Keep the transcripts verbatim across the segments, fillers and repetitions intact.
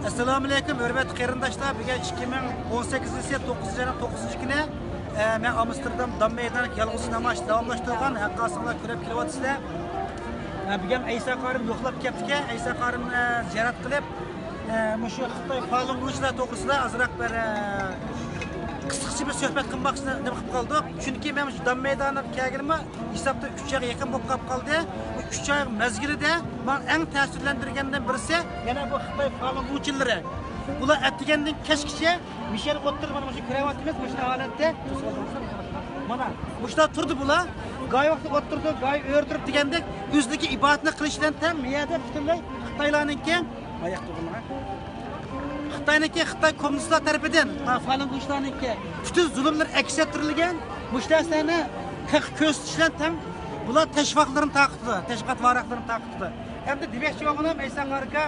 ئەسسالامۇئەلەيكۇم، ھۆرمەتلىك قېرىنداشلار. بۈگۈن ئىككى مىڭ ئون سەككىزىنچى يىل توققۇزىنچى ئاينىڭ توققۇزىنچى كۈنى. ئە، مەن ئامستېردام دام مەيدانىدىكى يالغۇز نامايىش داۋاملاشتۇرغان. ھەققاسىڭلار كۆرۈپ كېلىۋاتىسىلەر. ئە، بۈگۈن ئەيسا قارىم يوقلاپ كەپتىكەن. ئەيسا قارىمنى زىيارەت قىلىپ، ئە، مۇشۇ خىتاي فالۇنگۇچىلار توغرىسىدا ئازراق بىر، ئە، قىسقىچە بىر سۆھبەت قىلماقچى نېمە قىلىپ قالدۇق. چۈنكى مەن مۇشۇ دام مەيدانىغا كەلگىنىمۇ ھېسابتا ئۈچ ئايغا يېقىن بولۇپ قاپ قالدى. بۇ ئۈچ ئاي مەزگىلىدە ماڭا ئەڭ تەسىرلەندۈرگەندىن بىرسى يەنە بۇ خىتاي فالۇنگۇچىلىرى. بۇلار ئەتىگەندىن كەچكىچە مۇشۇ يەردە ئولتۇرۇپ، مانا مۇشۇ كۆرۈۋاتىمىز، مۇشۇ ھالەتتە. مانا مۇشۇلار تۇردى بۇلار. گاي ۋاقتى ئولتۇردى، گاي ئۆرە تۇرۇپ دېگەندەك ئۆزىدىكى ئىبادىتىنى قىلىش بىلەن تەڭ مۇ يەردە پۈتۈنلەي خىتايلارنىڭكى، ئاياق تۇرغىنىغا. خىتاينىڭكى، خىتاي كوممۇنىستلار تەرىپىدىن، ھە، فالۇنگۇچىلارنىڭكى پۈتۈن زۇلۇملىرى ئەكس ئەتتۈرۈلگەن. مۇشۇ نەرسىلەرنى خەققە كۆرسىتىش بىلەن تەڭ بۇلار تەشۋىقاتلىرىنى تارقىتىدۇ، تەشۋىقات ۋاراقلىرىنى تارقىتىدۇ. ئەمدى دېمەكچى بولغىنىم، ئەيسا قارىكا،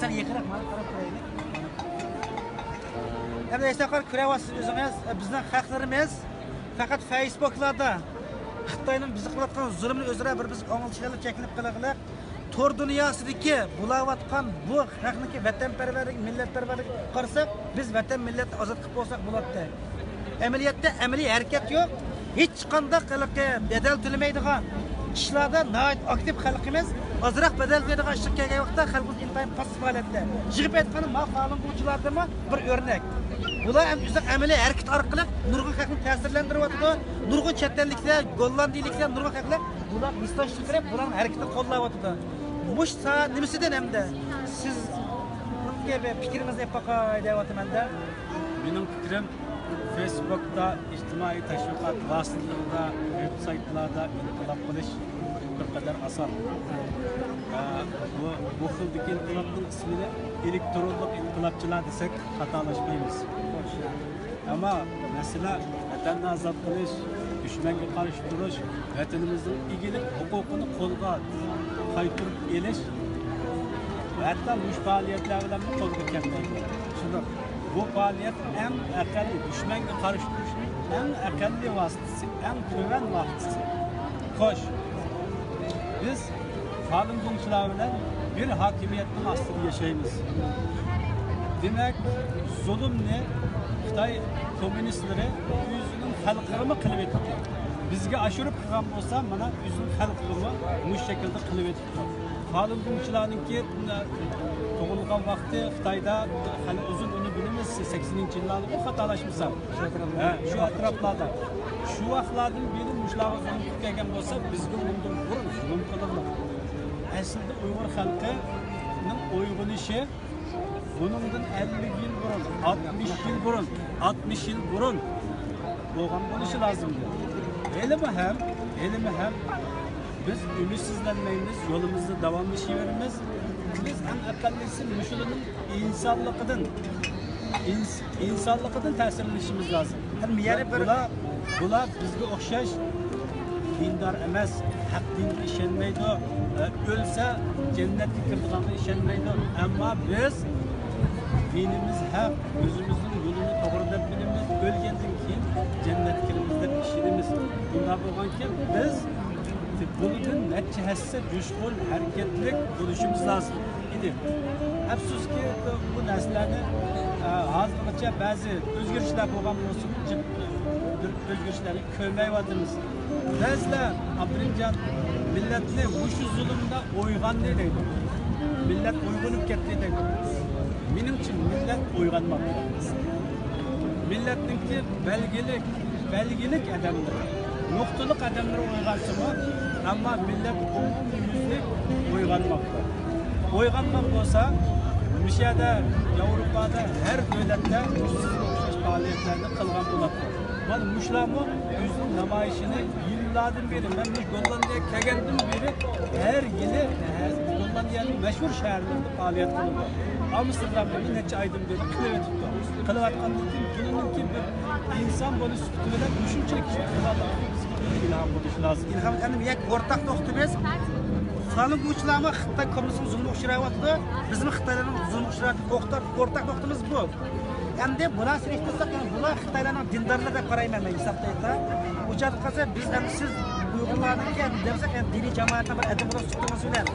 سەن يېقىنراق ماڭا قاراپ تۇرايلى. ئەمدى ئەيسا قارىكا، كۆرۈۋاتىسىز ئۆزىڭىز، بىزنىڭ خەقلىرىمىز پەقەت فەيسبۇكلاردا خىتاينىڭ بىزگە قىلىۋاتقان زۇلۇمىنى ئۆزئارا بىر-بىرىمىزگە ئاڭلىتىشقا چەكلىنىپ قېلىغلىق. تور دۇنياسىدىكى بۇلاۋاتقان بۇ خەقنىڭكى ۋەتەنپەرۋەرلىكى، مىللەتپەرۋەرلىكىگە قارىساق، بىز ۋەتەن، مىللەتنى ئازاد قىلىپ بولساق بولاتتى. ئەمەلىيەتتە ئەمەلىي ھەرىكەت يوق. ھېچقانداق ھېلىقى بەدەل تۆلىمەيدىغان ئىشلاردا ناھايىتى ئاكتىپ خەلقىمىز. ئازراق بەدەل تۆلەيدىغان ئىشقا كەلگەن ۋاقىتتا خەلقىمىز ئىنتايىن پاسسىپ ھالەتتە. يىغىپ ئېيتقاندا، ما فالۇنگۇچىلاردىنمۇ بىر ئۆرنەك. بۇلار ھەم ئۆزىنىڭ ئەمەلىي ھەرىكىتى ئارقىلىق نۇرغۇن خەقنى تەسىرلەندۈرۈۋاتىدۇ. نۇرغۇن چەت ئەللىكلەر، گوللاندىيىلىكلەر، نۇرغۇن خەقلەر بۇلار ھېسداشلىق قىلىپ، بۇلارنىڭ ھەرىكىتىنى قوللاۋاتىدۇ. مۇشۇ سا-، نېمىسىدىن ھەمدە سىز بىر پىكرىڭىزنى ئېيتىپ باقاي دەۋاتىمەن-دە. مېنىڭ پىكرىم، فېيسبۇكتا، ئىجتىمائىي تەشۋىقات ۋاسىتىلىرىدا، ۋېب سايتلاردا ئىنقىلاب قىلىش بىر قەدەر ئاسان. ئە، بۇ، بۇ خىلدىكى ئىنقىلابنىڭ ئىسمىنى ئېلېكترونلۇق ئىنقىلابچىلار دېسەك خاتالاشمايمىز. ئەمما مەسىلە ۋەتەننى ئازاد قىلىش، دۈشمەنگە قارشى تۇرۇش، ۋەتىنىمىزنىڭ ئىگىلىك ھوقۇقىنى قولغا قايتۇرۇپ ئېلىش، ھەتتا مۇشۇ پائالىيەتلەر بىلەن قولغا كەلمەيدۇ. شۇنداق. بۇ پائالىيەت ئەڭ ئەقەللىي، دۈشمەنگە قارشى تۇرۇشنىڭ ئەڭ ئەقەللىي ۋاسىتىسى، ئەڭ تۆۋەن ۋاسىتىسى. خوش، بىز فالۇنگۇڭچىلار بىلەن بىر ھاكىمىيەتنىڭ ئاستىدا ياشايمىز. دېمەك، زۇلۇمنى خىتاي كوممۇنىستلىرى ئۆزىنىڭ خەلقىگىمۇ قىلىۋېتىپتۇ. بىزگە ئاشۇرۇپ قىلغان بولسا، مانا ئۆزىنىڭ خەلقىگىمۇ مۇشۇ شەكىلدە قىلىۋېتىپتۇ. فالۇنگۇڭچىلارنىڭكى تۇغۇلغان ۋاقتى خىتايدا خېلى ئۇزۇن، ئۇنى بىلىمىز، سەكسىنىنچى يىللاردا خاتالاشمىسام. ھە، شۇ ئەتراپلاردا. شۇ ۋاقىتلاردىن بېرى مۇشۇلارغا زۇلۇم قىلىپ كەلگەن بولسا، بىزگە مۇندىن بۇرۇن زۇلۇم قىلىنغان. ئەسلىدە ئۇيغۇر خەلقىنىڭ ئويغىنىشى بۇنىڭدىن ئەللىك يىل بۇرۇن، ئاتمىش يىل بۇرۇن، ئاتمىش يىل بۇرۇن بولغان بولۇشى لازىمدى. ھېلىمۇ ھەم، ھېلىمۇ ھەم بىز ئۈمىدسىزلەنمەيمىز، يولىمىزدا داۋاملىشىۋېرىمىز. بىز ئەڭ ئەقەللىسى مۇشۇلارنىڭ ئىنسانلىقىدىن، ئىنس-، ئىنسانلىقىدىن تەسىرلىنىشىمىز لازىم. ھەم يەنە بىر بۇلار، بۇلار بىزگە ئوخشاش دىندار ئەمەس، ھەق دىنگە ئىشەنمەيدۇ، ئۆلسە جەننەتكە كىرىدىغانغا ئىشەنمەيدۇ. ئەمما بىز دىنىمىز ھەق، ئۆزىمىزنىڭ يولىنى توغرا دەپ بىلىمىز، ئۆلگەندىن كېيىن جەننەتكە كىرىمىز دەپ ئىشىنىمىز. بۇنداق بولغانكىن، بىز بۇنىڭدىن نەچچە ھەسسە جۇشقۇن، ھەرىكەتلىك بولۇشىمىز لازىم ئىدى. ئەپسۇسكى، بۇ نەرسىلەرنى، ئە، ھازىرغىچە بەزى ئۆزگىرىشلەر بولغان بولسىمۇ، جىق بىر ئۆزگىرىشلەرنى كۆرمەيۋاتىمىز. بەزىلەر، ئابدۇرېھىمجان، مىللەتنى مۇشۇ زۇلۇمدا ئويغاندى دەيدۇ. مىللەت ئويغىنىپ كەتتى دەيدۇ. مېنىڭچە، مىللەت ئويغانماپتۇ. مىللەتنىڭكى بەلگىلىك، بەلگىلىك ئادەملىرى، نۇقتىلىق ئادەملىرى ئويغانسىمۇ، ئەمما مىللەت ئومۇميۈزلۈك ئويغانماپتۇ. ئويغانغان بولسا، مۇشۇ يەردە، ياۋروپادا ھەر دۆلەتتە سىزگە ئوخشاش پائالىيەتلەرنى قىلغان بولاتتى. مانا مۇشۇلارمۇ ئۆزىنىڭ نامايىشىنى يىللاردىن بېرى، مەن مۇشۇ گوللاندىيەگە كەلگەندىن بېرى ھەر يىلى، ھە، گوللاندىيەنىڭ مەشھۇر شەھەرلىرىدە پائالىيەت قىلىدۇ. ئامستېردامدا بىر نەچچە ئايدىن بېرى قىلىۋېتىپتۇ. قىلىۋاتقاندىن كېيىن، بۇنىڭدىن كېيىن بىر ئىنسان بولۇش سۈپىتى بىلەن مۇشۇنچىلىك ئىشنى قىلالىغانلىقى بىزگە ئىلھام بولۇشى لازىم. ئىلھام، ئەنە يەك ئورتاق نۇقتىمىز. فالۇنگۇچىلارمۇ خىتاي كوممۇنىستىنىڭ زۇلمىغا ئۇچراۋاتىدۇ. بىزمۇ خىتايلارنىڭ زۇلمىغا ئۇچراۋاتىدۇ. ئورتاق، ئورتاق نۇقتىمىز بۇ. ئەمدى بۇلار سېلىشتۇرساق، يەنى بۇلار خىتايلارنىڭ دىندارلىرى دەپ قارايمەن مەن ھېسابتا ئېيتسا. ئۇ چاغدا قالسا، بىز ئەمدى سىز بۇلاردىكى دەۋسەك، دىنىي جامائەتنىڭ بىر ئەدەبىدە سۈپىتىمىز بىلەن،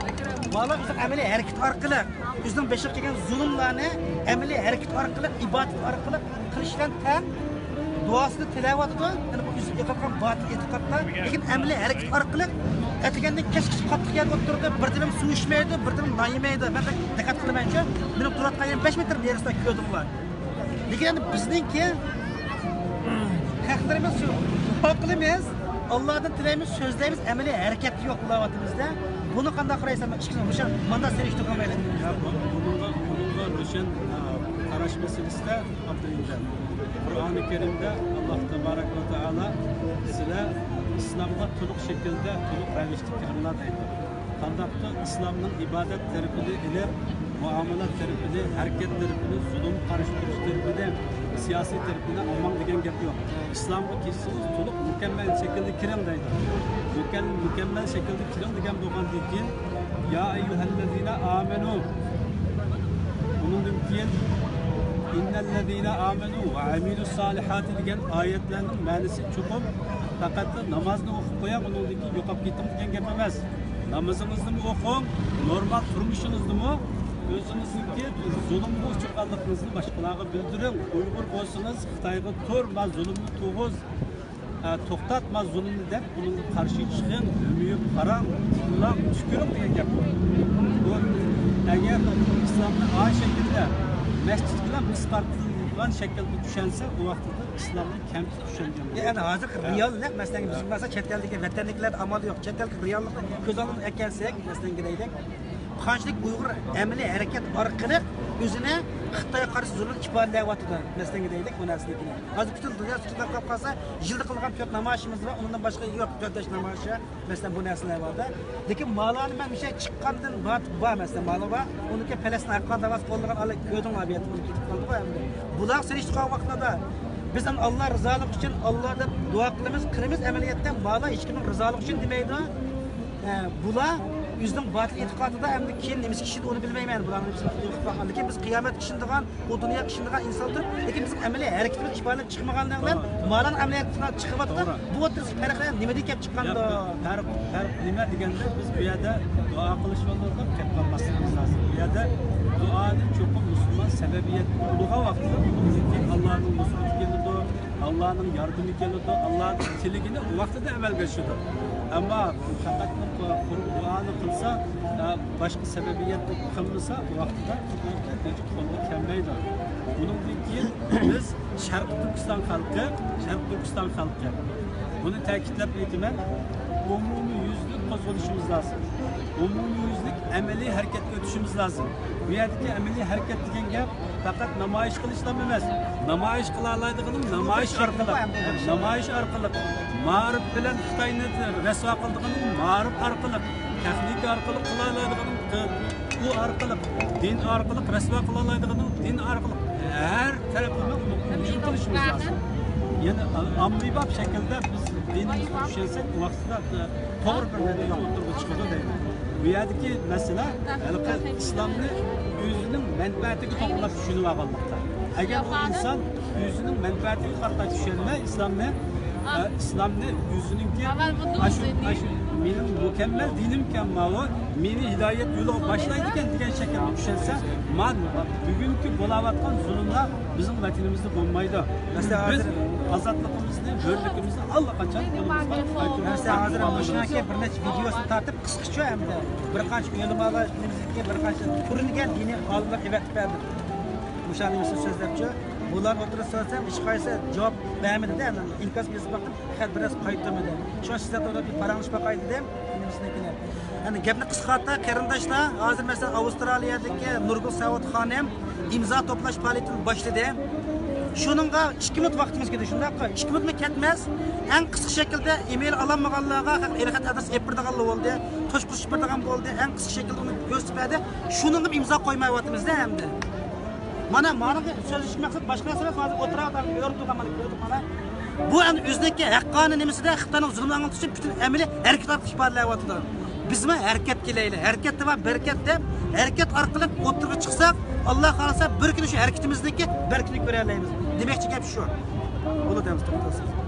بالىلار ئۆزىنىڭ ئەمەلىي ھەرىكىتى ئارقىلىق، ئۆزىنىڭ بېشىغا كەلگەن زۇلۇملارنى ئەمەلىي ھەرىكىتى ئارقىلىق، ئىبادىتى ئارقىلىق قىلىش بىلەن تەڭ دۇئاسىدا تىلەۋاتىدۇ. يەنى بۇ ئۆزى ئېقىلغان باتىل ئېتىقادلار، لېكىن ئەمەلىي ھەرىكىتى ئارقىلىق ئەتىگەندىن كەچكىچە قاتتىق يەردە ئولتۇرىدۇ، بىر تىنىم سۇ ئىچمەيدۇ، بىر تىنىم نان يېمەيدۇ. مەن بەك دىققەت قىلىمەنچۇ، مېنىڭ تۇرۇۋاتقان يېرىم بەش مېتىر نېرىسىدا كۆردۈڭلار. لېكىن ئەمدى بىزنىڭكى خەقلىرىمىز شۇ دۇئا قىلىمىز، ئاللادىن تىلەيمىز، سۆزلەيمىز، ئەمەلىي ھەرىكەتتە يوق بولاۋاتىمىزدە. بۇنى قانداق قارايسەن؟ ئىككىسىنى روشەن، ماندا سېلىشتۇرغان مەيلى. يا، بۇ-، بۇنىڭغا، بۇنىڭغا روشەن، ئا، قاراش مەسىلىسىدە ئابدۇرېھىمجان، قۇرئانى كەرىمدە ئاللاھ تابارەك ۋە تائالا سىلەر ئىسلامغا تولۇق شەكىلدە، تولۇق رەۋىشتە كىرىڭلار دەيدۇ. قانداقتۇر ئىسلامنىڭ ئىبادەت تەرىپىنى ئېلىپ، مۇئامىلە تەرىپىنى، ھەرىكەت تەرىپىنى، زۇلۇمغا قارشى تۇرۇش تەرىپىنى، سىياسىي تەرىپىنى ئالماڭ دېگەن گەپ يوق. ئىسلامغا كىرسىڭىز تولۇق مۇكەممەل شەكىلدە كىرىڭ دەيدۇ. مۇكەم-، مۇكەممەل شەكىلدە كىرىڭ دېگەن بولغاندىن كېيىن، يا ئەييۇھەللەزىنە ئامەنۇ، ئۇنىڭدىن كېيىن، ئىننەللەزىنە ئامەنۇ ۋە ئەمىلۇس سالىھاتى دېگەن ئايەتلەرنىڭ مەنىسى چوقۇم پەقەتلا نامازنى ئوقۇپ قويۇڭ، ئۇنىڭدىن كېيىن يوقاپ كېتىڭ دېگەن گەپ ئەمەس. نامىزىڭىزنىمۇ ئوقۇڭ، نورمال تۇرمۇشىڭىزدىمۇ ئۆزىڭىزنىڭكى زۇلۇمغا ئۇچرىغانلىقىڭىزنى باشقىلارغا بىلدۈرۈڭ. ئۇيغۇر بولسىڭىز، خىتايغا تۇر، ما زۇلۇمنى تۇرغۇز، ئە، توختات، ما زۇلۇمنى دەپ، بۇنىڭغا قارشى چىقىڭ، ھۆمۈيۈپ قاراڭ، تىللاڭ، تۈكۈرۈڭ دېگەن گەپ بۇ. بۇ ئەگەر ئىسلامنى ئا شەكىلدە، مەسچىتكىلا مىسقال قىلغان شەكىلدە چۈشەنسە، ئۇ ۋاقتىدا ئىسلامنى كەمچىل چۈشەنگەن بولىدۇ. يەنى ھازىرقى رېئال نەق مەسىلەنگە بىز مەسىلەن چەت ئەلدىكى ۋەتەندىكىلەردە ئامال يوق. چەت ئەلدىكى رېئاللىقنى كۆز ئالدىمىزغا ئەكەلسەك، مەسىلەنگە دەيلى، قانچىلىك ئۇيغۇر ئەمەلىي ھەرىكەت ئارقىلىق ئۆزىنى خىتايغا قارشى زۇلۇمنى ئىپادىلەۋاتىدۇ، مەسىلەنگە دەيلى، بۇ نەرسىنى. ھازىر پۈتۈن دۇنيا سۈكۈتلەپ قالسا، يىلدا قىلغان تۆت نامايىشىمىز بار، ئۇنىڭدىن باشقا يوق، تۆت بەش نامايىشى، مەسىلەن، بۇ نەرسىلەر بار-دە. لېكىن مالارنى مەن مۇشۇ چىققاندىن بارتىپ بار، مەسىلەن، مالا بار، ئۇنىڭكى پەلەستىن ھەققانىي داۋاسى قوللىغان ئالا كۆردۈڭلار، بۇ يەردە ئۇنى كېتىپ قالدىغۇ ئەمدى. بۇلارغا سېلىشتۇرغان ۋاقتىدا بىز ئەمدى ئاللا رىزالىقى ئۈچۈن، ئاللا دەپ دۇئا قىلىمىز، قىلىمىز، ئەمەلىيەتتە مالا ھېچكىمنىڭ رىزالىقى ئۈچۈن دېمەيدۇ. ئە، بۇلار ئۆزىنىڭ باتىل ئېتىقادىدا ئەمدى كېيىن نېمىسى ئىشلىدى ئۇنى بىلمەيمەن، بۇلارنىڭ نېمىسى ئېتىقاد قىلغان. لېكىن بىز قىيامەتكە ئىشىنىدىغان، ئۇ دۇنياغا ئىشىنىدىغان ئىنسان تۇرۇپ، لېكىن بىزنىڭ ئەمەلىي ھەرىكىتىمىز ئىپادىلەپ چىقمىغانلىقى بىلەن مالان ئەمەلىيەتتە چىقىۋاتىدۇ. بۇ ئوتتۇرىسى پەرق نېمىدىن كېلىپ چىققاندۇ؟ ياق، پەرق، پەرق نېمە دېگەندە، بىز بۇ يەردە دۇئا قىلىش يولىدا كەپ قالماسلىقىمىز لازىم. بۇ يەردە دۇئانى چوقۇم مۇسۇلمان سەۋەبىيەتكە ئۇلىغان ۋاقتىدا، ئۇنىڭدىن كېيىن ئاللانىڭ نۇسرىتى كېلىدۇ، ئاللانىڭ ياردىمى كېلىدۇ، ئاللانىڭ تىلىگىنى ۋاقتىدا ئەمەلگە ئاشىدۇ. ئەمما پەقەت قۇرۇق دۇئانى قىلسا، ئە، باشقا سەۋەبىيەتنى قىلمىسا، ۋاقتىدا نەتىجە قولغا كەلمەيدۇ. بۇنىڭدىن كېيىن بىز شەرقىي تۈركىستان خەلقى، شەرقىي تۈركىستان خەلقى، بۇنى تەكىتلەپ ئېيتىمەن، ئومۇميۈزلۈك قوزغىلىشىمىز لازىم. ئومۇميۈزلۈك ئەمەلىي ھەرىكەتكە ئۆتۈشىمىز لازىم. بۇ يەردىكى ئەمەلىي ھەرىكەت دېگەن گەپ پەقەت نامايىش قىلىشلام ئەمەس. نامايىش قىلالايدىغىنىڭ نامايىش ئارقىلىق، نامايىش ئارقىلىق، مائارىپ بىلەن خىتاينى رەسۋا قىلىدىغىنىڭ مائارىپ ئارقىلىق، تېخنىكا ئارقىلىق قىلالايدىغىنىڭ ئۇ ئارقىلىق، دىن ئارقىلىق رەسۋا قىلالايدىغىنىڭ دىن ئارقىلىق ھەر تەرەپلىمە ھۇجۇم قىلىشىمىز لازىم. يەنى ئاممىباب شەكىلدە بىز دىنىمىزنى چۈشەنسەك، ئۇ ۋاقىتتا توغرا بىر نەتىجە ئوتتۇرىغا چىقىدۇ دەيمەن. بۇ يەردىكى مەسىلە ھېلىقى ئىسلامنى ئۆزىنىڭ مەنپەئەتىگە توغرىلاپ چۈشىنىۋالغانلىقتا. ئەگەر ئۇ ئىنسان ئۆزىنىڭ مەنپەئەتىگە قارىتا چۈشەنمەي ئىسلامنى، ئە، ئىسلامنى ئۆزىنىڭكى ئاشۇ، ئاشۇ مېنىڭ مۇكەممەل دىنىمكەن ماۋۇ، مېنى ھىدايەت يولىغا باشلايدىكەن دېگەن شەكىلدە چۈشەنسە، مانا بۈگۈنكى بولاۋاتقان زۇلۇملار بىزنىڭ ۋەتىنىمىزدە بولمايدۇ. مەسىلەن، بىز ھازىر ئازادلىقىمىزنى، ھۆرلۈكىمىزنى ئاللىقاچان قولىمىزغا قايتۇرۇپ، مەسىلەن، ھازىر مۇشۇنىڭكى بىر نەچچە ۋىدېئوسىنى تارتىپ، قىسقىچە ئەمدى بىر قانچە ئۆلىمالار، بىر قانچە كۆرۈنگەن دىنىي ئالىملار ئەۋەتىپ بەردى. مۇشۇ نېمىسىنى سۆزلەپچۇ. بۇلارنى ئوتتۇرىغا سۆزلىسەم، ھېچقايسى جاۋاب بەرمىدى-دە، ئەمدى ئىنكاس يېزىپ باقتىم، خەت بىرەرسى قايتۇرمىدى. شۇڭا سىزلەر توغرا بىر پاراڭلىشىپ باقاي دېدىم. نېمىسىنىڭكىنى. ئەمدى گەپنى قىسقارتاي، قېرىنداشلار. ھازىر، مەسىلەن، ئاۋسترالىيەدىكى نۇرگۈل ساۋۇت خانىم ئىمزا توپلاش پائالىيىتىنى باشلىدى. شۇنىڭغا ئىككى مىنۇت ۋاقتىمىز كېتىدۇ، شۇنداققۇ؟ ئىككى مىنۇتمۇ كەتمەس، ئەڭ قىسقا شەكىلدە ئىمېيل ئالالمىغانلارغا ھېلىخەت ئادرېس ئېلىپ بېرىدىغانلا بولدى، توشقۇزۇش بېرىدىغان بولدى، ئەڭ قىسقا شەكىلدە ئۇنى كۆرسىتىپ بەردى. شۇنىڭغىمۇ ئىمزا قويمايۋاتىمىز-دە ئەمدى. مانا، مانا سۆزلىشىش مەقسەت باشقا نەرسە ئەمەس، ھازىر ئوتتۇرىغا ئۆرۈپ تۇرغان، مانا كۆردۇق، مانا. بۇ ئەمدى ئۆزىنىڭكى ھەققانىي نېمىسىدە خىتاينىڭ زۇلۇمىنى ئاڭلىتىش ئۈچۈن پۈتۈن ئەمەلىي ھەرىكەت ئارقىلىق ئىپادىلەۋاتىدۇ. بىزمۇ ھەرىكەتكە كېلەيلى، ھەرىكەتتە بار بەرىكەت دەپ، ھەرىكەت ئارقىلىق ئوتتۇرىغا چىقساق، ئاللا خالىسا بىر كۈنى شۇ ھەرىكىتىمىزنىڭكى بەرىكىتىنى كۆرەلەيمىز. دېمەكچى گەپ شۇ. بولدى، ئەمىسە توختايسىز.